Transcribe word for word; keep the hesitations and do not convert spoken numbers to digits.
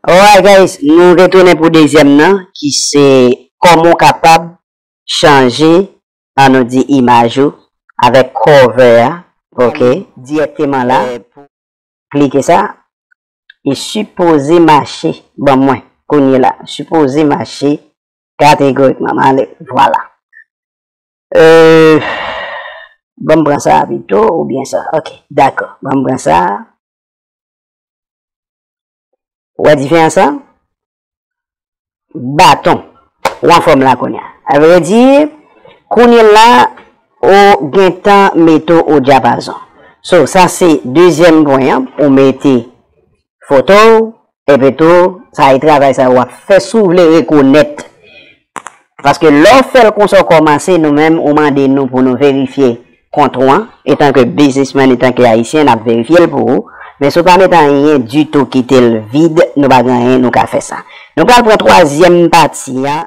Alright guys, nou retounen pou dezyèm nan ki se kòman w kapab chanje, an nou di, imaj ou avèk cover a, ok, dirèkteman la. Klike sa, e sipoze mache, ban mwen, kounye la, sipoze mache kategorikman. M ale, vwala. Euh, ban m pran sa pito oubyen sa. Ok, dakò. Ban m pran sa. Ou wè diferans lan? Baton. Ou anfòm la kounye a. A vre di, kounye la, ou gentan mete w o dyapazon. So, sa se dezyèm pwen an, ou mete foto w, epi tou, sa e travay sa w ap fè si w vle rekonèt. Paske lè w fè l konsa w kòmanse, nou menm, ou mande nou pou nou verifye kont ou an, etanke biznismenn, etanke ayisyen, n ap verifye l pou ou. Men si w pa mete anyen ditou, kite l vid, nou pa gen anyen nou ka fè sa. Nou pral pran twazyèm pati a.